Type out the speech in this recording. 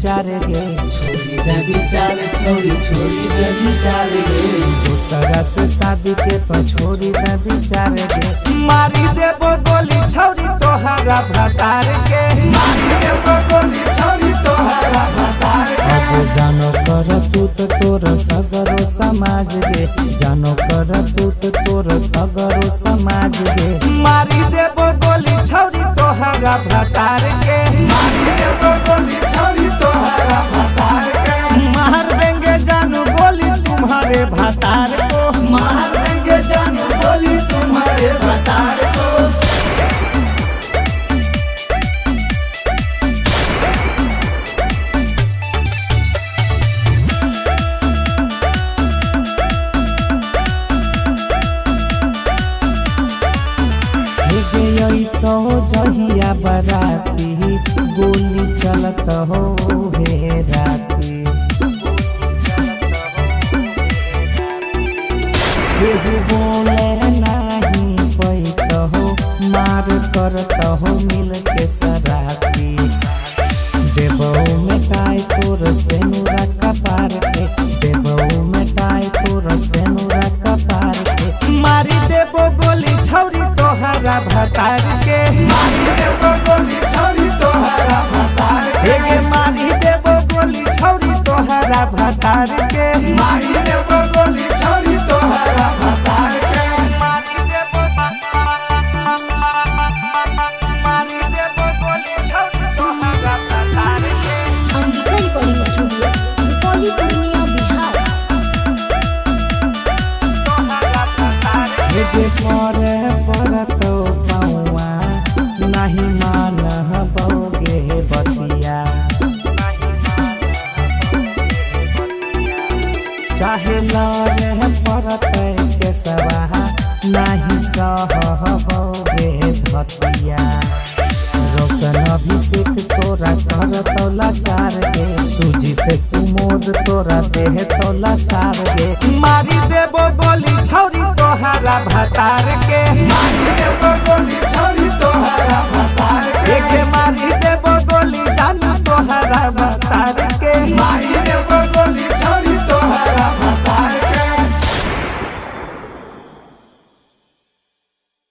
विचार गे। छोड़ी दे विचार छोड़ी, छोड़ी दे विचार गे। दोसरा से शादी के तो छोड़ी दे विचार गे। मारी देबो गोली छौरी तोहरा भतार के। मारी देबो गोली छोड़ी तोहरा भतार के। अब जानो कर तू तो तोर सगरो समाज गे। जानो कर तू तो तोर सगरो समाज गे। मारी देबो गोली छौरी तोहरा भतार के। मारी देबो गोली छोड़ी तोहरा भतार के। मार देंगे जानू गोली तुम्हारे भतार को। मार देंगे जानू गोली तुम्हारे भतार को। हे तो जहिया बराती गोली चलत हो हे राती। केहू बोले नाही पैत हो मार करत हो मिल के सराती। देबौ मिटाई तोर सेनुरा कपार के। देबौ मिटाई तोर सेनुरा कपार के। मारी देबो गोली छौरी तोहरा भतार के। मारी देबो गोली छोड़ी तोहरा भतार के। हे मारी देबो गोली छौरी तोहरा भतार के। मारी देबो गोली छोड़ी तोहरा भतार के। मारी देबो, मारी देबो गोली छौरी तोहरा भतार के। अंगिका रिकॉर्डिंग स्टूडियो, रुपौली, पूर्णिया, बिहार। हे जे करे परत पौआ नाही मानह बौगे बतिया। चाहे लड़े परत केसवा नाही सह बौगे धतिया। रोशन अभिषेक तोरा कर तौला चार गे। सुजीत कुमोद तोरा देह तौला सार गे। मारी देबो गोली छौरी तोहरा भतार के। मारी देबो गोली छोड़ी तोहरा भतार के। एके मारी देबो गोली जानू तोहरा भतार के। मारी देबो गोली